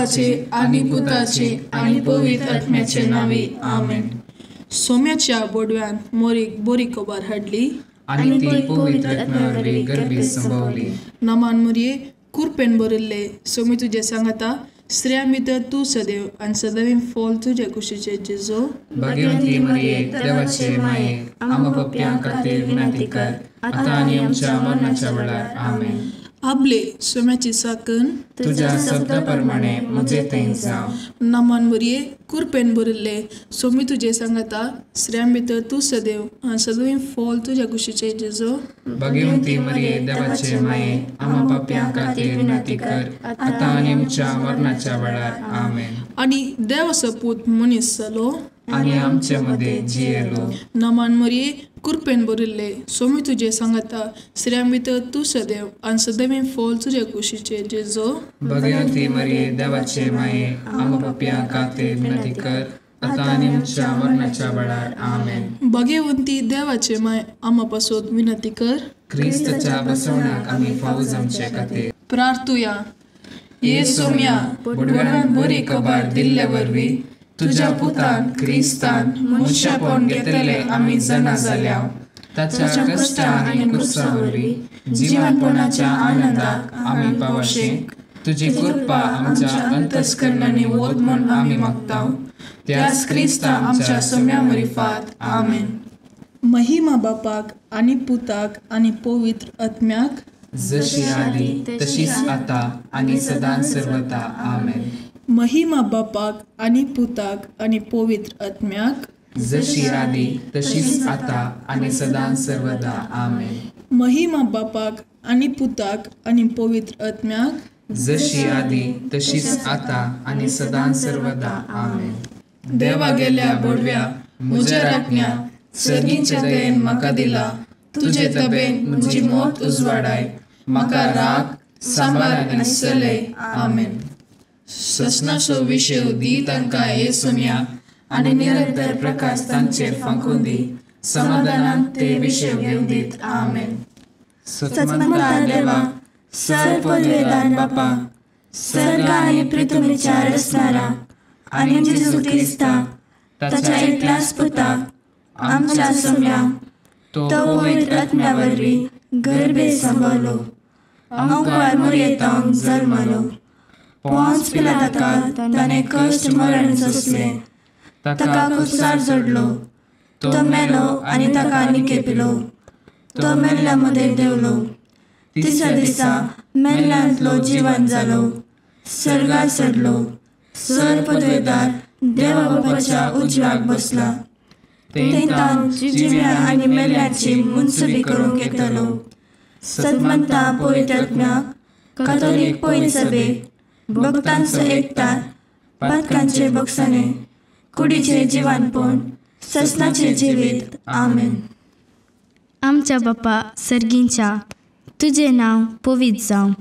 बापाचे आनी पुताचे आनी पवित्र आत्म्याचे नांवी आमेन. सोम्याच्या बोडव्यान मोरीक बोरी खबर हाडली आनी ती पवित्र आत्म्या वरवीं गर्भीत संभवली. नमान मुरये कुरपेन भरिल्ले सोमी तुजे सांगाता, स्त्रियां भितर तूं सदैव आनी सदैव फॉल तुजे कुशीचे जेजो. भाग्यवंती मरिये देवाचे माये, आमकां पाप्यां खातीर विनंती कर, आतां आनी आमच्या मरणाच्या वेळार. आमेन. आबले सोम्याची साकन तुज्या शब्दा प्रमाणे म्हजे थंय जावं. नमान मुरये कुरपेन भरिल्ले सोमी तुजे सांगाता, स्त्रियां भितर तूं सदैव आनी सदैव फॉल तुज्या कुशीचे जेजो. भाग्यवंती मरिये देवाचे माये, आमकां पाप्यां खातीर विनंती कर, आतां आनी आमच्या मरणाच्या वेळार. आमेन. आनी देवाचो पूत मनीस जालो आनी आमचे मदें जियेलो. नमान मरिये कुरपेन भरिल्ले सोमी तुजे सांगाता, स्त्रियां भितर तूं सदैव आनी सदैव फॉल तुज्या कुशीचे जेजो. भाग्यवंती मरिये देवाचे माये, आमकां पाप्यां खातीर विनंती कर, आतां आनी आमच्या मरणाच्या वेळार. आमेन. भाग्यवंती देवाचे माय, आमा पासत विनंती कर, क्रिस्ताच्या बसवणाक आमी फावो जावचे खातीर. प्रार्थुया. ये सोम्या, बोडव्यान बरी खबर दिल्ले वरवीं तुज्या पुतान क्रिस्तान मनशापण घेतले आमी जाणा जाल्या. ताच्या कश्टा आनी क्रुसा वरवीं जिवनपणाच्या आनंदाक आमी पावशे. तुजी कृपा आमच्या अंतस्करणांनी वत म्हूण आमी मागता, त्याच क्रिस्ता आमच्या सोम्या मरिफात. आमेन. महिमा बापाक आनी पुताक आनी पवित्र आत्म्याक, जशी आदी तशीच आता आनी सदां सर्वता. आमेन. महिमा बापाक आनी पुताक आनी पवित्र आत्म्याक, जशी आदी तशीच आता आनी सदां सर्वदा. आमेन. महिमा बापाक आनी पुताक आनी पवित्र आत्म्याक, जशी आदी तशीच आता आनी सदां सर्वदा. आमेन. देवा गेल्या बोडव्या म्हज्या राखण्या, सर्गीच्या दयेन म्हाका दिला, तुजे तबेन म्हजी मौत उजवाडाय, म्हाका राख सांबाळ आनी चलय. आमेन. ससनाचो विशय दी तांकां ये सोम्या, आनी निरंतर प्रकाश तांचेर फांकून दी, समाधानान ते विशय घेवन दीत. आमेन. सतमंता देवा, सर पदवेदार बापा, सर्ग आनी पृथ्वीच्या रचणारा आनी जेजू क्रिस्ता ताच्या एकल्याच पुता आमच्या सोम्या, तो पवित्र आत्म्या वरवीं गर्भे संभवलो, अंकार मुरयेतावन जल्मलो, पोंस पिलाताका ताणें कश्ट मरण सोंसलें, ताका कुसार जोडलो, तो मेलो आनी ताका निकेपिलो, तो मेल्ल्या मदें देंवलो, तिसऱ्या दिसा मेल्ल्यांतलो जिवन जालो, सर्गार चडलो, सर पदवेदार देवा बापाच्या उजव्याक बसला, तेंतान जिव्या आनी मेल्ल्याची मुनसुबी करूंक येतलो. सदमंता पवित्र आत्म्याक, कातोलीक पवित्र सभेक, भक्तांचो एकतार, पातकांचे बक्षाणे, कुडीचे जिवानपण, ससनाचे जिवीत. आमेन. आमच्या बापा सर्गींच्या, तुजें नांव पवित्र जावं,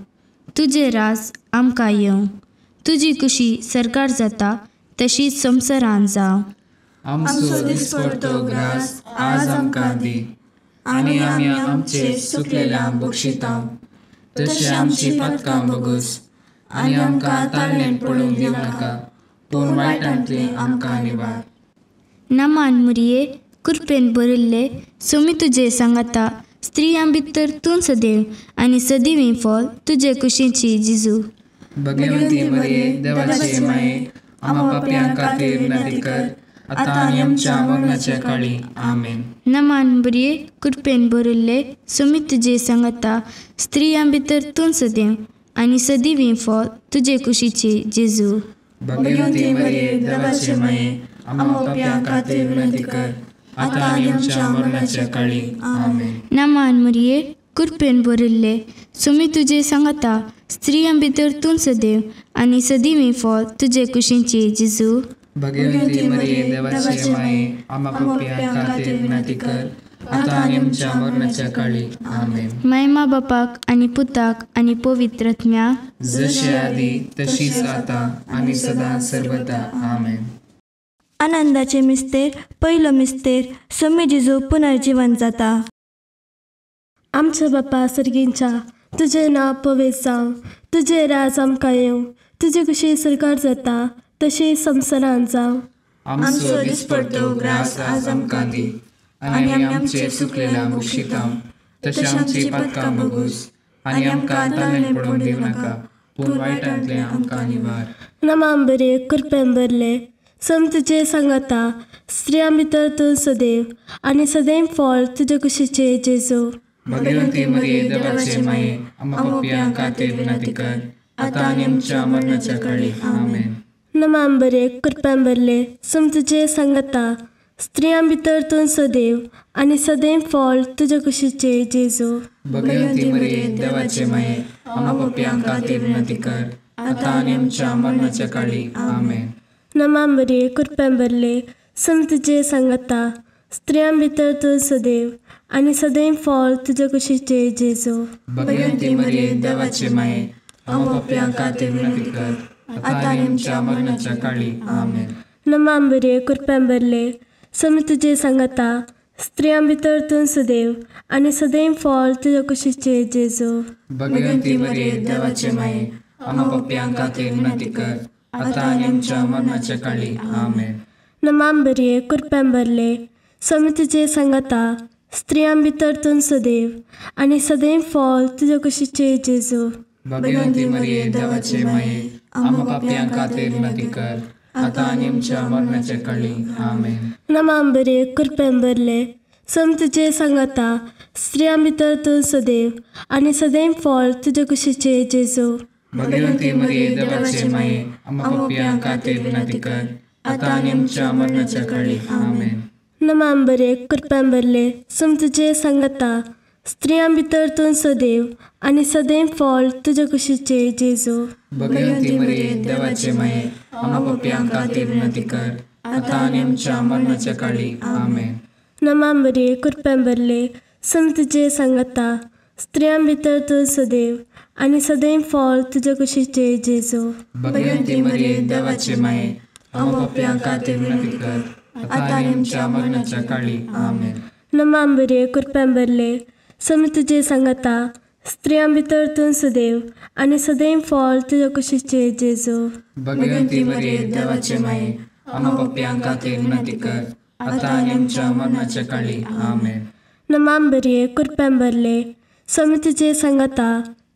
तुजें राज आमकां येवं, तुजी कुशी सरकार जाता तशीच संवसारांत जावं. आमचो दिसपडतो ग्रास आज आमकां दी, आनी आमी आमचे चुकलेल्यांक बक्षिता, तशें आमची पातकां बगस, आनी आमकां ताळणेन पडूंक दिवनाका, पूण वायटांतली आमकां निवार. नमान मुरये कृपेन भरिल्ले सोमी तुजे सांगाता, स्त्रियां भितर तूं सदैव आनी सदैव फॉल तुजे कुशीची जिजू. भगवंती मरिये देवाचे माये, आम्हा पाप्यां खातीर विनंती कर, आतां आनी आमच्या मरणाच्या काळी. आमेन. नमान बरये कृपेन भरिल्ले सोमी तुजे सांगाता, स्त्रियां भितर तूं सदैव आनी सदैव फॉल तुजे कुशीची जेजू. भगवंती मरिये देवाचे माये, आम्हा पाप्यां खातीर विनंती कर, आतां आनी आमच्या मरणाच्या काळी. आमेन. नमान मरिये कृपेन भरिल्ले सोमी तुजे सांगाता, स्त्रियां भितर तूं सदैव आनी सदैव फॉल तुजे कुशीची जेजू. भगवंती मरिये देवाचे माये, आम्हा पाप्यां खातीर विनंती कर, आतां आनी आमच्या मरणाच्या काळी. आमेन. महिमा बापाक आनी पुताक आनी पवित्र आत्म्याक, जशी आदी तशीच आतां आनी सदां सर्वदा. आमेन. आनंदाचे मिस्तेर, पयलो मिस्तेर, सोमी जेजू पुनर्जीवन जाता. आमच्या बापा सर्गींच्या, तुजें नांव पवित्र जावं, तुजें राज आमकां येवं, तुजे कशी सरकार जाता तशी संवसारांत जावं. आमचो दिसपडतो ग्रास आज आमकां दी आनी आमी आमचे चुकलेल्या बक्षिता तशें आमची पातकां बगूस आनी आमकां ताळें पडोवंक दिवं नाका पूण वायटांतलें आमकां निवार. नमाम बरे कृपेन भरले सम तुजे सांगाता स्त्रियां भितर तूं सदैव आनी सदैव फळ तुजे कुशीचे जेजू. भगवती मरिये देवाचे माये आम्हा पापयां खातीर विनंती कर आतां आनी आमच्या मरणाच्या काळी. आमेन. नमाम बरे कृपेन भरले सम तुजे सांगाता स्त्रियां भितर तूं सदैव आनी सदैव फळ तुजे कुशीचे जेजू. भगवती मरिये देवाचे माये आम्हा पापयां खातीर विनंती कर आतां आनी आमच्या मरणाच्या काळी. आमेन. नमाम बरे कृपेन भरले सम तुजे सांगाता स्त्रियां भितर तूं सदैव आनी सदैव फळ तुजे कुशीचे जेजू. भगवती मरिये देवाचे माये आम्हा पापयां खातीर विनंती कर आतां आनी आमच्या मरणाच्या काळी. आमेन. नमाम बरे कृपेन भरले सम तुजे सांगाता स्त्रियां भितर तूं सदैव आनी सदैव फळ तुजे कुशीचे जेजू. भगवती मरिये देवाचे माये आम्हा पापयां खातीर विनंती कर आतां आनी आमच्या मरणाच्या काळी. आमेन. नमाम बरे कृपेन भरले सम तुजे सांगाता स्त्रियां भितर तूं सदैव आनी सदैव फळ तुजे कुशीचे जेजू. भगवती मरिये देवाचे माये आम्हा पापयां खातीर विनंती कर आतां आनी आमच्या मरणाच्या काळी. आमेन. नमाम बरे कृपेन भरले सम तुजे सांगाता स्त्रियां भितर तूं सदैव आनी सदैव फळ तुजे कुशीचे जेजू. भगवती मरिये देवाचे माये आम्हा पापयां खातीर विनंती कर आतां आनी आमच्या मरणाच्या काळी. आमेन. नमाम बरे कृपेन भरले सम तुजे सांगाता स्त्रियां भितर तूं सदैव आनी सदैव फळ तुजे कुशीचे जेजू. भगवती मरिये देवाचे माये आम्हा पापयां खातीर विनंती कर आतां आनी आमच्या मरणाच्या काळी. आमेन. नमाम बरे कृपेन भरले सम तुजे सांगाता स्त्रियां भितर तूं सदैव आनी सदैव फळ तुजे कुशीचे जेजू. भगवती मरिये देवाचे माये आम्हा पापयां खातीर विनंती कर आतां आनी आमच्या मरणाच्या काळी. आमेन. नमाम बरे कृपेन भरले सम तुजे सांगाता स्त्रियां भितर तूं सदैव आनी सदैव फळ तुजे कुशीचे जेजू. भगवती मरिये देवाचे माये आम्हा पापयां खातीर विनंती कर आतां आनी आमच्या मरणाच्या काळी. आमेन. नमाम बरे कृपेन भरले सम तुजे सांगाता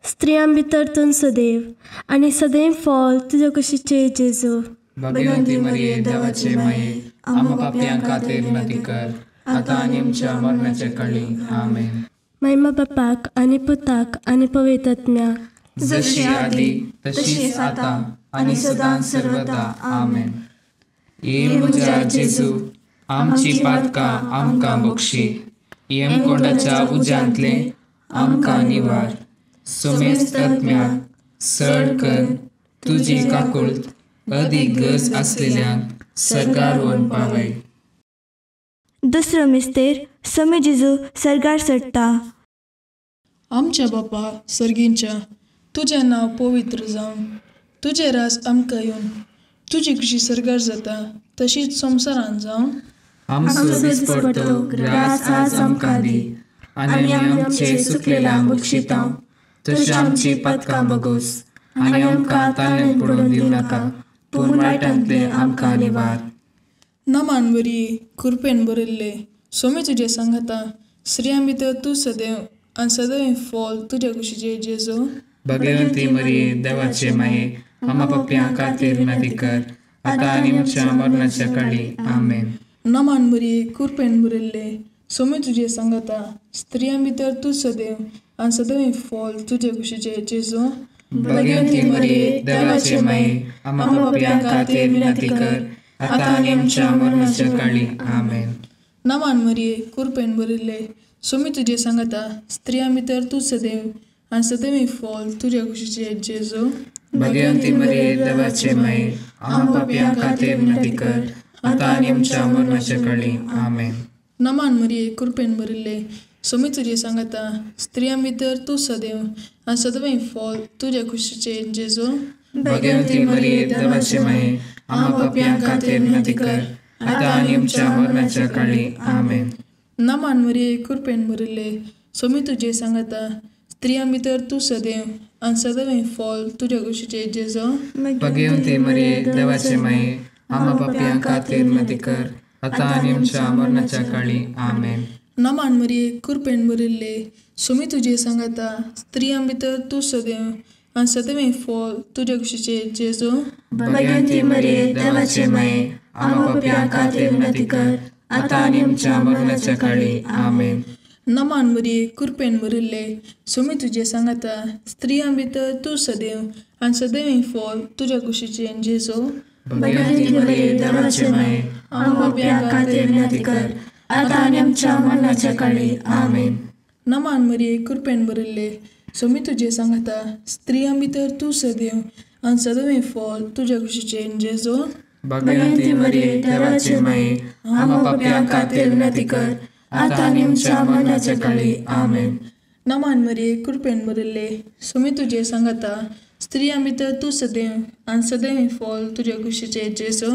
स्त्रियां भितर तूं सदैव आनी सदैव फळ तुजे कुशीचे जेजू. भगवती मरिये देवाचे माये आम्हा पापयां खातीर विनंती कर आतां आनी आमच्या मरणाच्या काळी. आमेन. महिमा बापाक आनी पुताक आनी पवित्र आत्म्याक, जशी आदी तशीच आतां आनी सदां सर्वदा. आमेन. ये म्हज्या जेजू आमची पातकां आमकां बक्षी यमकोंडाच्या उज्यांतलें आमकां निवार सोमेस्त आत्म्याक सड कर तुजी काकुळट अदीक गरज आसलेल्यांक सर्गार व्हरून पावय. दुसरो मिस्तेर समी जेजू सर्गार चडटा. आमच्या बापा सर्गींच्या तुजें नांव पवित्र जावं, तुजें राज आमकां येवन, तुजी खुशी सर्गार जाता तशीच संवसारांत जावं. आमचो दिसपडतो ग्रास आज आमकां दी आनी आमचे चुकलेल्या बक्षिता तशी आमची पातकां बगोस आनी आमकां ताळें पडोवन दिवं नाका पूण वायटांतलें आमकां निवार. नमान बरी कृपेन भरिल्ले सोमी तुजें सांगाता स्त्रियां भितर तूं सदैव आनी सदैव फळ तुज्या कुशीचे जेजू. भगवती मरिये देवाचे माये आम्हा पापयां खातीर विनंती कर आतां आनी आमच्या मरणाच्या काळी. आमेन. नमान बरी कृपेन भरिल्ले सोमी तुजें सांगाता स्त्रियां भितर तूं सदैव आनी सदैव फळ तुज्या कुशीचे जेजू. भगवती मरिये देवाचे माये आम्हा पापयां खातीर विनंती कर आतां आनी आमच्या मरणाच्या काळी. आमेन. नमान मरिये कृपेन भरिल्ले सोमी तुजें सांगाता स्त्रियां भितर तूं सदैव आनी सदैव फळ तुज्या कुशीचे जेजू. भगवती मरिये देवाचे माये आम्हा पापयां खातीर विनंती कर आतां आनी आमच्या मरणाच्या काळी. आमेन. नमान मरिये कृपेन भरिल्ले सोमी तुजें सांगाता स्त्रियां भितर तूं सदैव आनी सदैव फळ तुज्या कुशीचे जेजू. भगवती मरिये देवाचे माये आम्हा पापयां खातीर विनंती कर आतां आनी आमच्या मरणाच्या काळी. आमेन. नमान मरिये कृपेन भरिल्ले सोमी तुजें सांगाता स्त्रियां भितर तूं सदैव आनी सदैव फॉल तुज्या कुशीचे जेजू. भगवंती मरिये देवाचे माये, आम्हा पापयां खातीर विनंती कर, आतां आनी आमच्या मरणाच्या काळी. आमेन. नमान मरिये, कृपेन भरिल्ले, स्वामी तुजे सांगाता, स्त्रियां भितर तूं सदैव आनी सदैव फॉल तुज्या कुशीचे जेजू. भगवंती मरिये देवाचे माये, आम्हा पापयां खातीर विनंती कर, आतां आनी आमच्या मरणाच्या काळी. आमेन. नमान मरिये, कृपेन भरिल्ले, स्वामी तुजे सांगाता, स्त्रियां भितर तूं सदैव आनी सदैव फॉल तुज्या कुशीचे जेजू. भगवंती मरिये देवाचे माये, आम्हा पापयां खातीर विनंती कर, आतां आनी आमच्या मरणाच्या काळी. आमेन. नमान मरिये, कृपेन भरिल्ले, स्वामी तुजे सांगाता, स्त्रियां भितर तूं सदैव आनी सदैव फॉल तुज्या कुशीचे जेजू. भगवंती मरिये देवाचे माये, आम्हा पापयां खातीर विनंती कर, आतां आनी आमच्या मरणाच्या काळी. आमेन. नमान मरिये, कृपेन भरिल्ले, स्वामी तुजे सांगाता, स्त्रियां भितर तूं सदैव आनी सदैव फॉल तुज्या कुशीचे जेजू.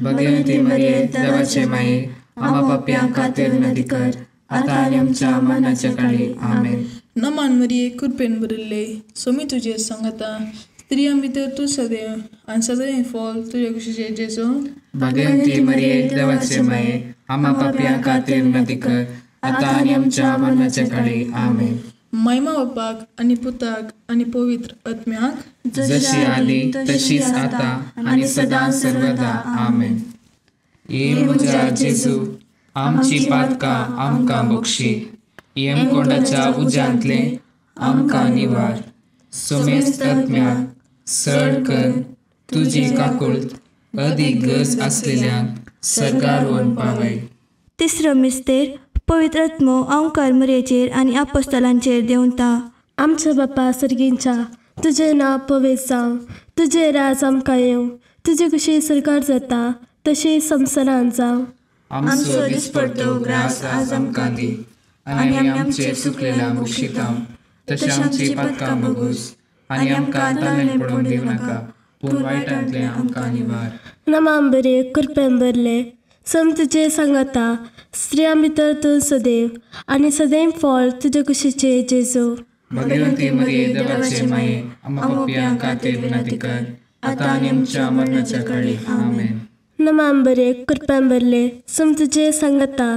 भगवंती मरिये देवाचे माये, आम्हा पापयां खातीर विनंती कर, आतां आनी आमच्या मरणाच्या काळी. आमेन. नमान मरिये, कृपेन भरिल्ले, स्वामी तुजे सांगाता, स्त्रियां भितर तूं सदैव आनी सदैव फॉल तुज्या कुशीचे जेजू. भगवंती मरिये देवाचे माये, आम्हा पापयां खातीर विनंती कर, आतां आनी आमच्या मरणाच्या काळी. आमेन. महिमा बापाक आनी पुताक आनी पवित्र आत्म्याक, जशी आदी तशीच आतां आनी सदां सर्वदा. आमेन. ये म्हज्या जेजू, आमची पातकां आमकां बक्षी, यमकोंडाच्या उज्यांतले आमकां निवार, समेस्त आत्म्याक सड कर तुजी काकुळट अदीक गरज आसलेल्यांक सर्गार व्हरून पावय. तिसरो मिस्तेर, पवित्र आत्मो अंकार मरियेचेर आनी आपोस्तलांचेर देंवता. आमच्या बापा सर्गींच्या, तुजें नांव पवित्र जावं, तुजें राज आमकां येवं, तुजे कशी सरकार जाता तशी संवसारांत जावं. आमचो दिसपडतो ग्रास आज आमकां दी, आनी आमी आमचे चुकलेल्या बक्षिता तशें आमची पातकां बगूस, आनी आमकां ताणें पडोवंक दिवं नाका, पूण वायटांतलें आमकां निवार. नमान बरे, कृपेन भरले, सम तुजे सांगाता, स्त्रियां भितर तूं सदैव आनी सदैव फॉल तुजे कुशीचे जेजू. भगवंती मरिये देवाचे माये, आम्हा पापयां खातीर विनंती कर, आतां आनी आमच्या मरणाच्या काळी. आमेन. नमान बरे, कृपेन भरले, सम तुजे सांगाता,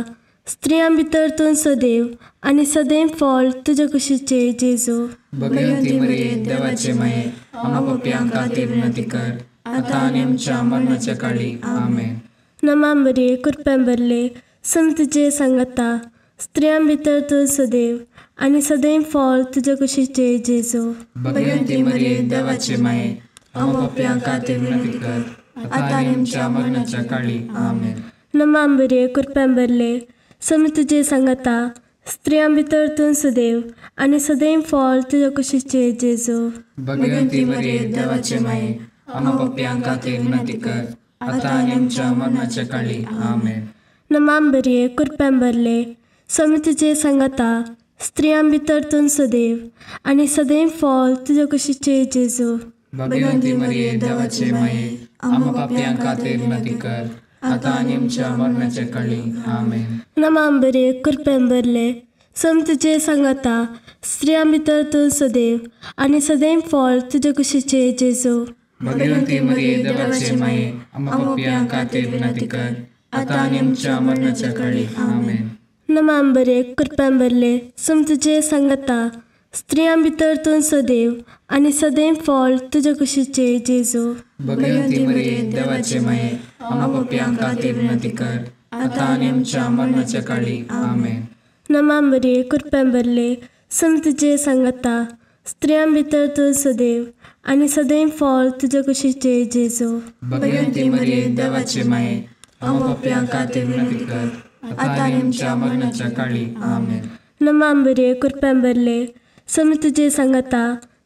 स्त्रियां भितर तूं सदैव आनी सदैव फॉल तुजे कुशीचे जेजू. भगवंती मरिये देवाचे माये, आम्हा पापयां खातीर विनंती कर, आतां आनी आमच्या मरणाच्या काळी. आमेन. नमान मरिये, कृपेन भरले, सम तुजे सांगाता, स्त्रियां भितर तूं सदैव आनी सदैव फॉल तुजे कुशीचे जेजू. भगवंती मरिये देवाचे माये, आम्हा पापयां खातीर विनंती कर, आतां आनी आमच्या मरणाच्या काळी. आमेन. नमान मरिये, कृपेन भरले, सम तुजे सांगाता, स्त्रियां भितर तूं सदैव आनी सदैव फॉल तुजे कुशीचे जेजू. भगवंती मरिये देवाचे माये, आम्हा पापयां खातीर विनंती कर, आतां आनी आमच्या मरणाच्या काळी. आमेन. नमान मरिये, कृपेन भरले, स्वामी तुजे सांगाता, स्त्रियां भितर तूं सदैव आनी सदैव फॉल तुजे कुशीचे जेजू. भगवंती मरिये देवाचे माये, आम्हा पापयां खातीर विनंती कर, आतां आनी आमच्या मरणाच्या काळी. आमेन. नमान मरिये, कृपेन भरले, सम तुजे सांगाता, स्त्रियां भितर तूं सदैव आनी सदैव फॉल तुजे कुशीचे जेजू. भगवंती मरिये देवाचे माये, आम्हा पापयां खातीर विनंती कर, आतां आनी आमच्या मरणाच्या काळी. आमेन. नमान बरे, कृपेन भरले, सम तुजे सांगाता, स्त्रियां भितर तूं सदैव आनी सदैव फॉल तुजे कुशीचे जेजू. भगवंती मरिये देवाचे माये, आम्हा पापयां खातीर विनंती कर, आतां आनी आमच्या मरणाच्या काळी. आमेन. नमान मरिये, कृपेन भरले, सम तुजे सांगाता, स्त्रियां भितर तूं सदैव आनी सदैव फॉल तुजे कुशीचे जेजू. भगवंती मरिये देवाचे माये, आम्हा पापयां खातीर विनंती कर, आतां आनी आमच्या मरणाच्या काळी. आमेन. नमान मरिये, कृपेन भरले, सम तुजे सांगाता,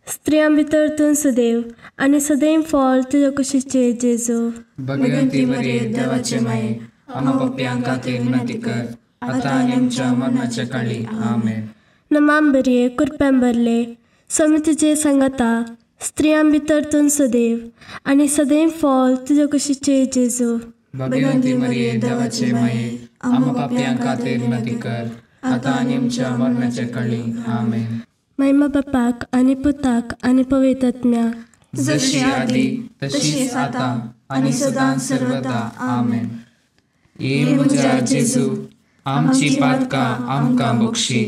स्त्रियां भितर तूं सदैव आनी सदैव फॉल तुजे कुशीचे जेजू. भगवंती मरिये देवाचे माये, आम्हा पापयां खातीर विनंती कर, आतां आनी आमच्या मरणाच्या काळी. आमेन. नमान मरिये, कृपेन भरले, स्वामी तुजे सांगाता, स्त्रियां भितर तूं सदैव आनी सदैव फॉल तुजे कुशीचे जेजू. भगवंती मरिये देवाचे माये, आम्हा पापयां खातीर विनंती कर, आतां आनी आमच्या मरणाच्या काळी. आमेन. महिमा बापाक आनी पुताक आनी पवित्र आत्म्याक, जशी आदी तशीच आतां आनी सदां सर्वदा. आमेन. ये म्हज्या जेजू, आमची पातकां आमकां बक्षी,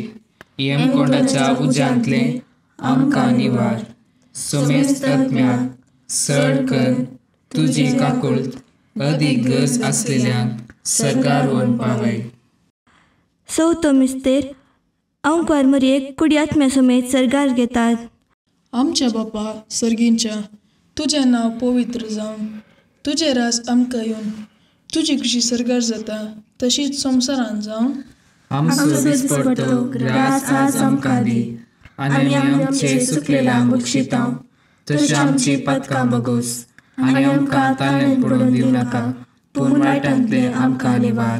यमकोंडाच्या उज्यांतले आमकां निवार, सोमेस्त आत्म्याक सड कर तुजी काकुळट अदीक गरज आसलेल्यांक सर्गार व्हरून पावय. चवथो मिस्तेर अंकवार मरयेक कुडी आत्म्या समेत सर्गार घेतात. आमच्या बापा सर्गींच्या, तुजें नांव पवित्र जावं, तुजें राज आमकां येवन, तुजी खुशी सर्गार जाता तशीच संवसारान जावं. आमचो दिसपडतो ग्रास आज आमकां दी, आनी आमचे चुकलेल्यांक बक्षिता तशी आमची पातकां बगोस, आनी आमकां ताळेन पडून दिवं नाका, पूण वायटांतले आमकां निवार.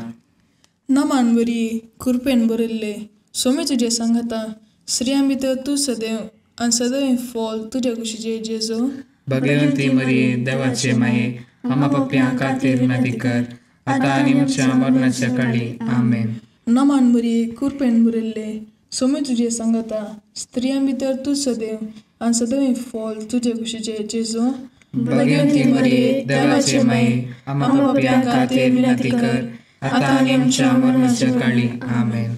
नमान बरी कृपेन भरिल्ले, सोमी तुजें सांगाता, स्त्रियां भितर तूं सदैव आनी सदैव फॉल तुज्या कुशीचे जेजू. भगवंती मरिये, देवाचे माये, आमा पापयां खातीर विनंती कर, आतां आनी आमच्या मरणाच्या काळी. आमेन. नमान बरी कृपेन भरिल्ले, सोमी तुजें सांगाता, स्त्रियां भितर तूं सदैव आनी सदैव फॉल तुज्या कुशीचे जेजू. भगवंती मरिये, देवाचे माये, आमा पापयां खातीर विनंती कर, आतां आनी आमच्या मरणाच्या काळी. आमेन.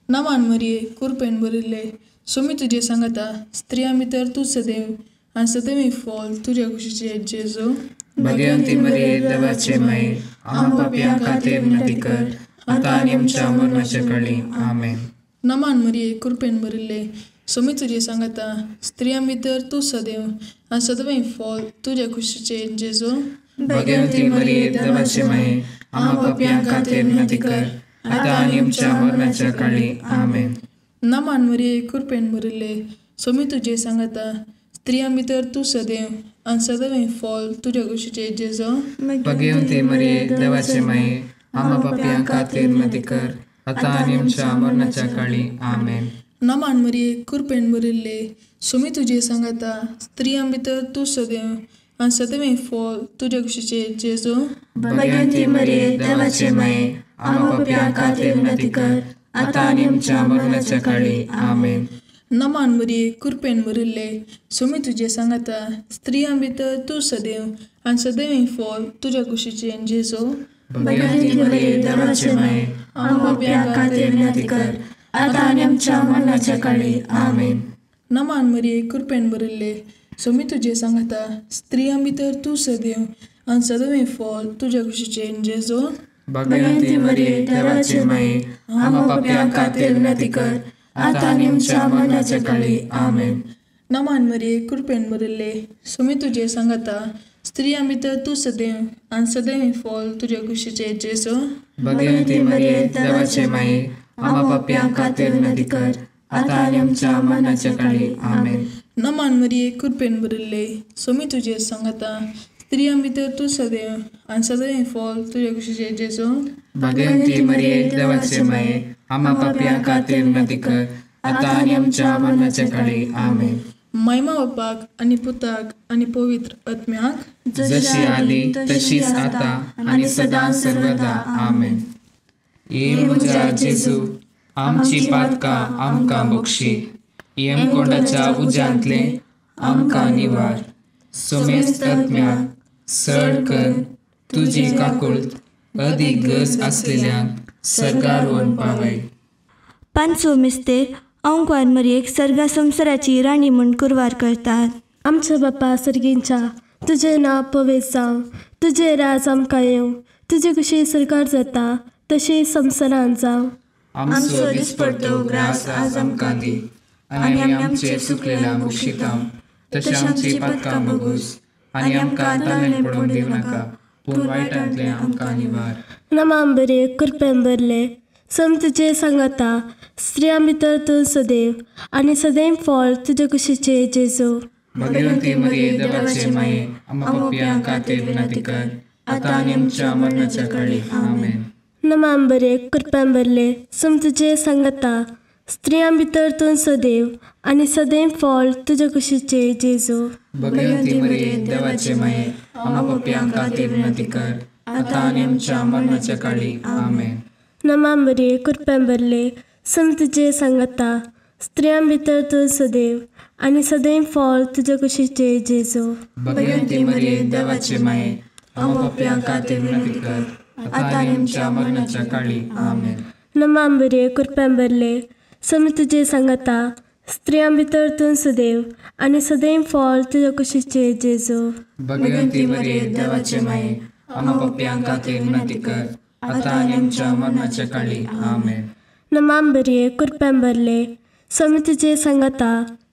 नमान मरिये कृपेन भरिल्ले, सोमी तुजें सांगाता, स्त्रियां भितर तूं सदैव आनी सदैव फॉल तुज्या कुशीचे जेजू. भगवंती मरिये, देवाचे माये, आमा पापयां खातीर विनंती कर, आतां आनी आमच्या मरणाच्या काळी. आमेन. नमान मरिये कृपेन भरिल्ले, सोमी तुजें सांगाता, स्त्रियां भितर तूं सदैव आनी सदैव फॉल तुज्या कुशीचे जेजू. भगवंती मरिये, देवाचे माये, आमा पापयां खातीर विनंती कर, आतां आनी आमच्या मरणाच्या काळी. आमेन. नमान मरिये कृपेन भरिल्ले, सोमी तुजें सांगाता, स्त्रियां भितर तूं सदैव आनी सदैव फॉल तुज्या कुशीचे जेजू. भगवंती मरिये, देवाचे माये, आमा पापयां खातीर विनंती कर, आतां आनी आमच्या मरणाच्या काळी. आमेन. नमान मरिये कृपेन भरिल्ले, सोमी तुजें सांगाता, स्त्रियां भितर तूं सदैव आनी सदैव फॉल तुज्या कुशीचे जेजू. भगवंती मरिये, देवाचे माये, आमा पापयां खातीर विनंती कर, आतां आनी आमच्या मरणाच्या काळी. आमेन. नमान मरिये कृपेन भरिल्ले, सोमी तुजें सांगाता, स्त्रियां भितर तूं सदैव आनी सदैव फॉल तुज्या कुशीचे जेजू. भगवंती मरिये, देवाचे माये, आमा पापयां खातीर विनंती कर, आतां आनी आमच्या मरणाच्या काळी. आमेन. नमान मरिये कृपेन भरिल्ले, सोमी तुजें सांगाता, स्त्रियां भितर तूं सदैव आनी सदैव फॉल तुज्या कुशीचे जेजू. भगवंती मरिये, देवाचे माये, आमा पापयां खातीर विनंती कर, आतां आनी आमच्या मरणाच्या काळी. आमेन. नमान मरिये कृपेन भरिल्ले, सोमी तुजें सांगाता, स्त्रियां भितर तूं सदैव आनी सदैव फॉल तुज्या कुशीचे जेजू. भगवंती मरिये, देवाचे माये, आमा पापयां खातीर विनंती कर, आतां आनी आमच्या मरणाच्या काळी. आमेन. नमान मरिये कृपेन भरिल्ले, सोमी तुजें सांगाता, स्त्रियां भितर तूं सदैव आनी सदैव फॉल तुज्या कुशीचे जेजू. भगवंती मरिये, देवाचे माये, आमा पापयां खातीर विनंती कर, आतां आनी आमच्या मरणाच्या काळी. आमेन. महिमा बापाक आनी पुताक आनी पवित्र आत्म्याक, जशी आदी तशीच आतां आनी सदां सर्वदा. आमेन. ये म्हज्या जेजू, आमची पातकां आमकां बक्षी, यमकोंडाच्या उज्यांतले आमकां निवार, सोमेस्त आत्म्याक सड कर तुजी काकुळट अदीक गरज आसलेल्यांक सर्गार व्हरून पावय. पांचवो मिस्तेर अंकवार मरयेक सर्गा संवसाराची राणी म्हूण कुरवार करतात. आमच्या बापा सर्गींच्या, तुजें नांव पवित्र जावं, तुजें राज आमकां येवं, तुजी खुशी सरकार जाता तशी संवसारान जावं. आमचो दिसपडतो ग्रास आज आमकां दी, आनी आमी आमचे चुकलेल्यांक बक्षिता तशें आमची पातकां बगूस, आनी आमकां ताळेन पडूंक दिवं नाका, पूण वायटांतले आमकां निवार. नमान बरे कृपेन भरले, सम तुजें सांगाता, स्त्रियां भितर तूं सदैव आनी सदैव फॉल तुजे कुशीचे जेजू. भगवंती मरिये, देवाचे माये, आमा पापयां खातीर विनंती कर, आतां आनी आमच्या मरणाच्या काळी. आमेन. नमान बरे कृपेन भरले, सम तुजें सांगाता, स्त्रियां भितर तूं सदैव आनी सदैव फॉल तुजे कुशीचे जेजू. भगवंती मरिये, देवाचे माये, आमा पापयां खातीर विनंती कर, आतां आनी आमच्या मरणाच्या काळी. आमेन. नमान बरे कृपेन भरले, सम तुजें सांगाता, स्त्रियां भितर तूं सदैव आनी सदैव फळ तुजे कुशीचे जेजू. भगवंती मरिये देवाचे माये, आम्हा पाप्यां खातीर विनंती कर, आतां आनी आमच्या मरणाच्या काळी. आमेन. नमा मरिये, कृपेन भरले, स्वामी तुजे सांगाता, स्त्रियां भितर तूं सदैव आनी सदैव फळ तुजे कुशीचे जेजू. भगवंती मरिये देवाचे माये, आम्हा पाप्यां खातीर विनंती कर, आतां आनी आमच्या मरणाच्या काळी. आमेन. नमा मरिये, कृपेन भरले, स्वामी तुजे सांगाता,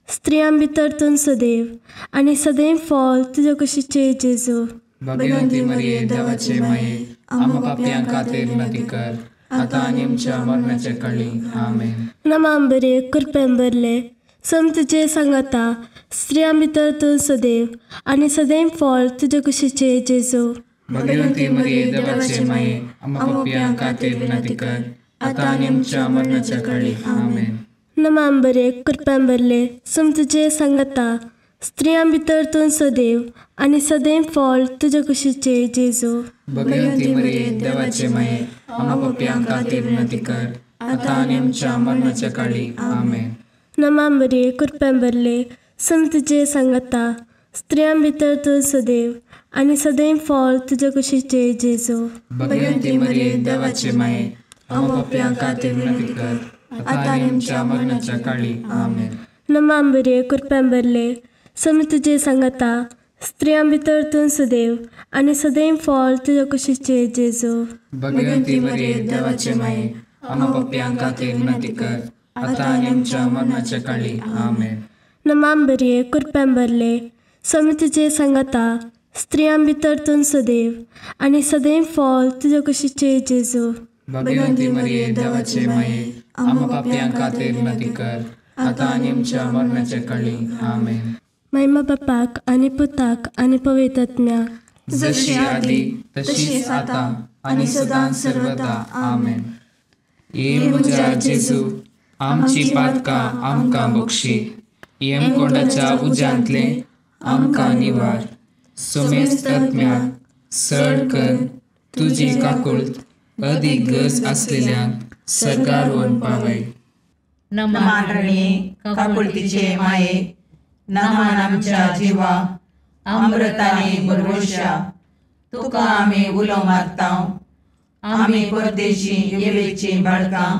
स्त्रियां भितर तूं सदैव आनी सदैव फळ तुजे कुशीचे जेजू. भगवंती मरिये देवाचे माये, आम्हा पाप्यां खातीर विनंती कर, आतां आनी आमच्या मरणाच्या काळी. आमेन. नमा मरिये, कृपेन भरले, स्वामी तुजे सांगाता, स्त्रियां भितर तूं सदैव आनी सदैव फळ तुजे कुशीचे जेजू. भगवंती मरिये देवाचे माये, आम्हा पाप्यां खातीर विनंती कर, आतां आनी आमच्या मरणाच्या काळी. आमेन. नमा मरिये, कृपेन भरले, स्वामी तुजे सांगाता, स्त्रियां भितर तूं सदैव आनी सदैव फळ तुजे कुशीचे जेजू. भगवंती मरिये देवाचे माये, आम्हा पाप्यां खातीर विनंती कर, आतां आनी आमच्या मरणाच्या काळी. आमेन. नमा मरिये, कृपेन भरले, स्वामी तुजे सांगाता, स्त्रियां भितर तूं सदैव आनी सदैव फळ तुजे कुशीचे जेजू. भगवंती मरिये देवाचे माये, आम्हा पाप्यां खातीर विनंती कर, आतां आनी आमच्या मरणाच्या काळी. आमेन. नमा मरिये, कृपेन भरले, स्वामी तुजे सांगाता, स्त्रियां भितर तूं सदैव आनी सदैव फळ तुजे कुशीचे जेजू. भगवंती मरिये देवाचे माये, आम्हा पाप्यां खातीर विनंती कर, आतां आनी आमच्या मरणाच्या काळी. आमेन. नमा मरिये, कृपेन भरले, स्वामी तुजे सांगाता, स्त्रियां भितर तूं सदैव आनी सदैव फळ तुजे कुशीचे जेजू. भगवंती मरिये देवाचे माये, आम्हा पाप्यां खातीर विनंती कर, आतां आनी आमच्या मरणाच्या काळी. आमेन. महिमा बापाक आनी पुताक आनी पवित्र आत्म्याक, जशी आदी तशीच आतां आनी सदां सर्वदा. आमेन. ये म्हज्या जेजू, आमची पातकां आमकां बक्षी, येमकोंडाच्या उज्यांतलें आमकां निवार, सोमेस्त आत्म्याक सड कर तुजी काकुळट अदीक गरज आसलेल्यांक सरकार व्हरून पावय. नमान रणये काकुळतीचे माये, नमान आमच्या जिवा अमृताने भरवशा, तुका आमी उलो मारता, आमी परदेशी येवेची बाळकां,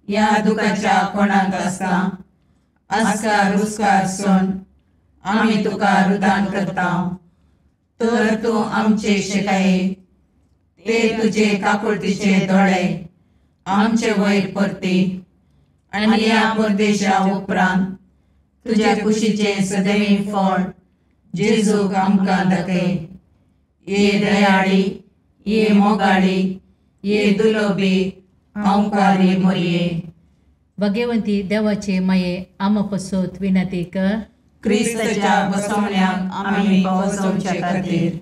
ह्या दुखाच्या कोणाक आसता आस्कार रुस्कार सोन आमी तुका रुदान करता, तर तूं आमचे शेकाये ते तुजे काकुळतीचे दोळे आमचे वयर परती, आनी ह्या परदेशा उपरांत तुज्या कुशीचे सदैवी फळ जेजूक आमकां दाखय. ये दयाळी, ये मोगाळी, ये दुलोबी हांवकारी मोरये. भगवंती देवाचे माये, आमा पसत विनंती कर, क्रिस्ताच्या बसवण्याक आमी पावसोवचे खातीर.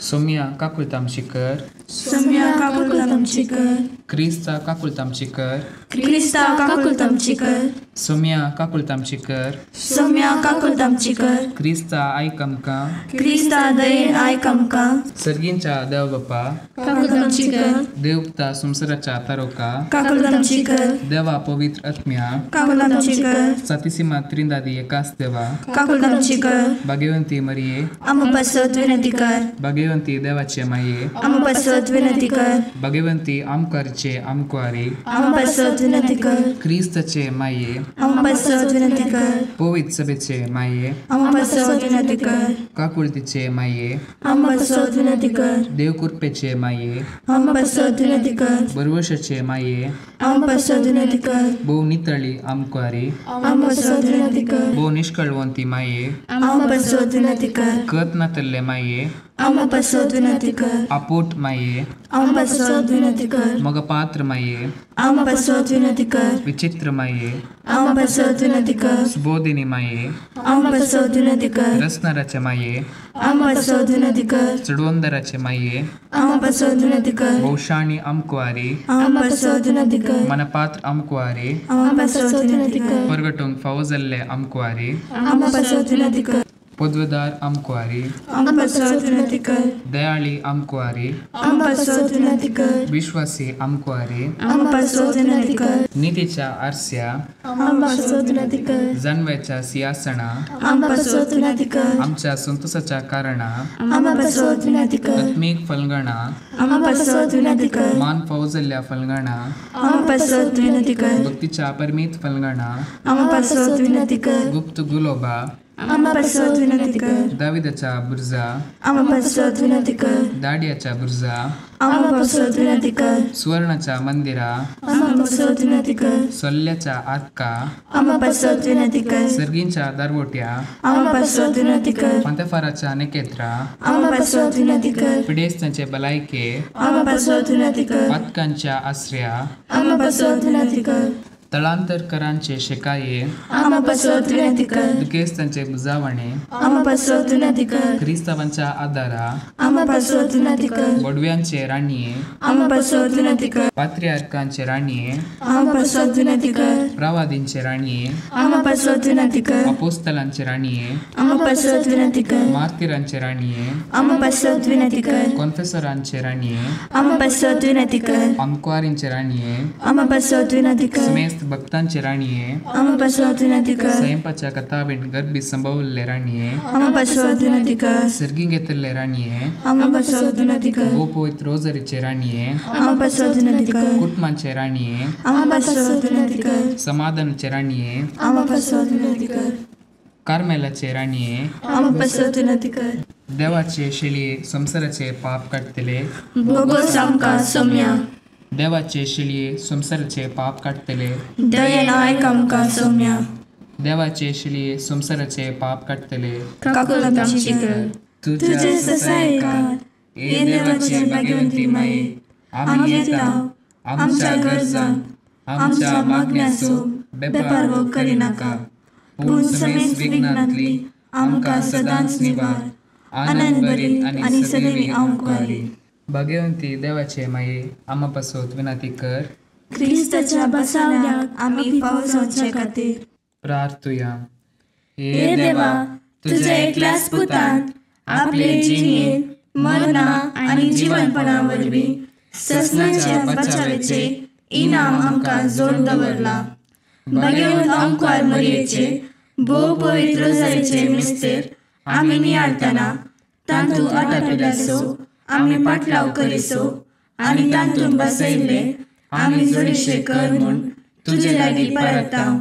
सोम्या काकुळत आमची कर, सोम्या काकुळत आमची कर, क्रिस्ता काकुळत आमची कर, क्रिस्ता काकुळत आमची कर, सोम्या काकुळत आमची कर, सोम्या काकुळत आमची कर, क्रिस्ता आयक आमकां, क्रिस्ता दयेन आयक आमकां. सर्गींच्या देव बापा काकुळत आमची कर, देवता संवसाराच्या तारोका काकुळत आमची कर, देवा पवित्र आत्म्या काकुळत आमची कर, सातीसीमा त्रिंदादी एकाच देवा काकुळत आमची कर, भाग्यवंती मरिये आम्हा पासत विनंती कर, भाग्यवंती देवाचे माये आम्हा पासत विनंती कर, भाग्यवंती आमकारचे आमकुवारी आम्हा पासत विनंती कर, क्रिस्ताचे माये आम्हा पासत विनंती कर, पवित्र सभेचे माये आम्हा पासत विनंती कर, काकुळतीचे माये आम्हा पासत विनंती कर, देवकृपेचे माये आम्हा पासत विनंती कर, बरवशाचे माये आम्हा पासत विनंती कर, भोव नितळी आमकुवारी आम्हा पासत विनंती कर, भोव निष्कळवंती माये आम्हा पासत विनंती कर, कत नातल्ले माये आम्हा पासत विनंती कर, आपोट माये आम्हा पासत विनंती कर, मगपात्र माये आम्हा पासत विनंती कर, विचित्र माये आम्हा पासत विनंती कर, सुबोधिनी माये आम्हा पासत विनंती कर, रसनाराचे माये आम्हा पासत विनंती कर, चडवंदराचे माये आम्हा पासत विनंती कर, भोवशाणी आमकुवारी आम्हा पासत विनंती कर, मनपात्र आमकुवारी आम्हा पासत विनंती कर, परगटूंक फावो जाल्ले आमकुवारी आम्हा पासत विनंती कर. पदवेदार आमकुवारी, आमकां पासत विनंती कर। दयाळी आमकुवारी, आमकां पासत विनंती कर। विश्वासी आमकुवारी, आमकां पासत विनंती कर। नितीच्या आरस्या, आमकां पासत विनंती कर। जानव्याच्या सिंहासना, आमकां पासत विनंती कर। आमच्या संतोषाच्या कारणा, आमकां पासत विनंती कर। आत्मीक फलगणा, आमकां पासत विनंती कर। मान फौजल्ल्या फलगणा, आमकां पासत विनंती कर। भक्तीच्या परमीत फलगणा, आमकां पासत विनंती कर। गुप्त गुलोबा, आमकां पासत विनंती कर। दाविदाच्या बुर्जा, आमकां पासत विनंती कर। दाडियाच्या बुर्जा, आमकां पासत विनंती कर। सुवर्णाच्या मंदिरा, आमकां पासत विनंती कर। सोल्ल्याच्या आरका, आमकां पासत विनंती कर। सर्गींच्या दारवोट्या, आमकां पासत विनंती कर। पंतेफाराच्या नेकेत्रा, आमकां पासत विनंती कर। पिडेस्तांचे बलायके, आमकां पासत विनंती कर। पातकांच्या आसऱ्या, आमकां पासत विनंती कर। तळांतरकरांचे शेकाये, आमकां पासत विनंती कर। दुखेस्तांचे बुजावणे, आमकां पासत विनंती कर। क्रिस्तावांच्या आदारा, आमकां पासत विनंती कर। बोडव्यांचे राणये, आमकां पासत विनंती कर। पात्रियार्कांचे राणये, आमकां पासत विनंती कर। प्रवादींचे राणये, आमकां पासत विनंती कर। अपोस्तलांचे राणये, आमकां पासत विनंती कर। मार्तीरांचे राणये, आमकां पासत विनंती कर। कॉन्फेसरांचे राणये, आमकां पासत विनंती कर। आमकुवारींचे राणये, आमकां पासत विनंती कर। समेस्त भक्तांचे राणये, आमकां पासत विनंती कर। स्वयंपाच्या कथावीण गर्भी संभवल्ले राणये, आमकां पासत विनंती कर। सर्गी घेतल्ले राणये, आमकां पासत विनंती कर। गोपवित रोजरीचे राणये, आमकां पासत विनंती कर। कुटुंबांचे राणये, आमकां पासत विनंती कर। समाधानाचे राणये, आमकां पासत विनंती कर। कार्मेलाचे राणये, आमकां पासत विनंती कर। देवाचे शेळये संवसाराचे पाप काडटले, बोगोस आमकां सोम्या। देवाचे शेळये संवसाराचे पाप काडटले, दयेन आयक आमकां सोम्या। देवाचे शेळये संवसाराचे पाप काडटले, काकुळट आमची कर। तुजे ससायकार हे देवाचे भाग्यवंती माये, आमी येता आमच्या गरजांक आमच्या मागण्याचो बेपारवो करिनाका, पूण समेस्त विघ्नांतली आमकां सदांच निवार। आनंद भरीत आनी सदैवी आमकुवारी। भाग्यवंती देवाचे माये, आमा पासत विनंती कर। क्रिस्ताच्या बसावण्याक आमी फावो जावचे खातीर प्रार्थुया। हे देवा, तुज्या एकल्याच पुतान आपले जिणेंत मरणा आनी जिवनपणा वरवीं ससनाच्या बचावाचें इनाम आमकां जोड दवरलां। भाग्यवंत आमकुवार मरयेचे भोव पवित्र रोजारीचे मिस्तेर आमी नियाळतना तातूंत आटापिल्याचो आमी पाटलाव करिसो आनी तातूंत बसयल्ले आमी जोडीशे कर म्हूण तुजे लागीं परताव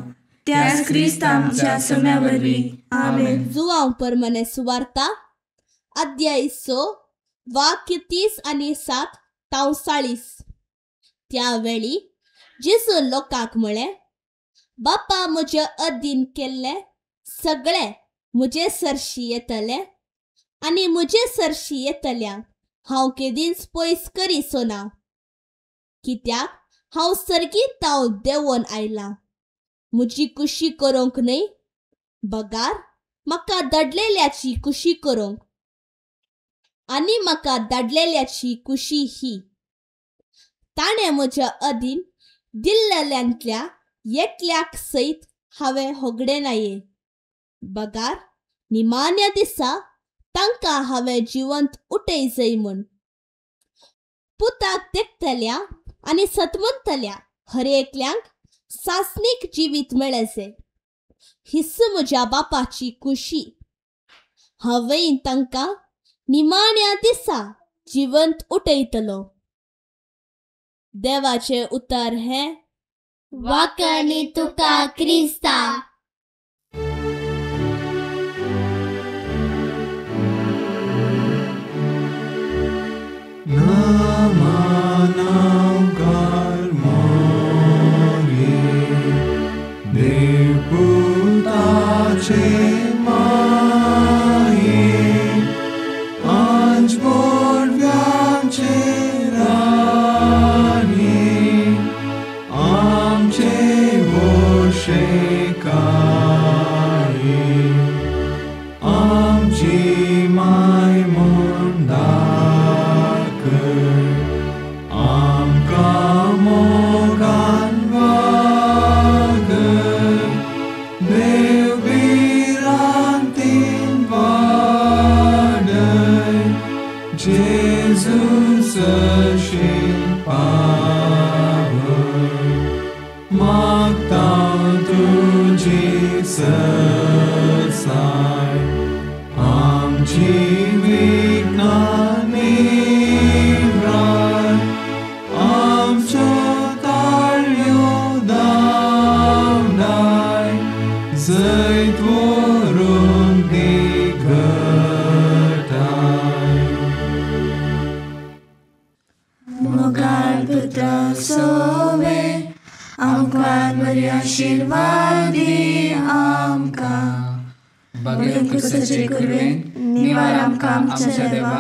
त्याच क्रिस्त आमच्या सोम्या वरवीं। आमेन। जुआंव परमने सुवार्ता अध्याय 6 वाक्य 30 आनी 7 ताव 40। त्या वेळी जेजून लोकांक म्हळें, बापा म्हजे अधीन केल्ले सगळे म्हजे सरशी येतले आनी म्हजे सरशी येतल्यांक हांव केदींच पयस करिसो ना, कित्याक हांव सर्गीत ताव देंवोन आयलां म्हजी कुशी करूंक न्हय, बगार म्हाका धाडलेल्याची कुशी करूंक। आनी म्हाका धाडलेल्याची कुशी ही, ताणें म्हज्या अधीन दिल्लेल्यांतल्या एकल्याक सयत हांवें होगडे नाये, बगार निमाण्या दिसा तांकां हांवें जिवंत उठय जाय म्हूण। पुताक देखतल्या आनी सतमंतल्या हर एकल्यांक सासणीक जिवीत मेळचे, his म्हज्या बापाची कुशी। हांवें तांकां निमाण्या दिसा जिवंत उठयतलो। देवाचें उतर हें। वाकणी तुका क्रिस्ता। Dev मागता तुजी सरसाय आमची विघ्नां निवराय आमच्यो ताळयो दामनाय जैत व्हरूंक दी घटाय. मोगाळ पुत्रा सोवे आमकां बरी आशिर्वादी आमकां. बगेर क्रिस्ताचे कुरवेन निवार आमकां आमच्या देवा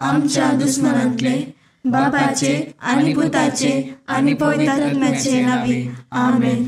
आमच्या दुस्मनांतले बापाचे आनी पुताचे आनी पवित्र आत्म्याचे नांवी. आमेन.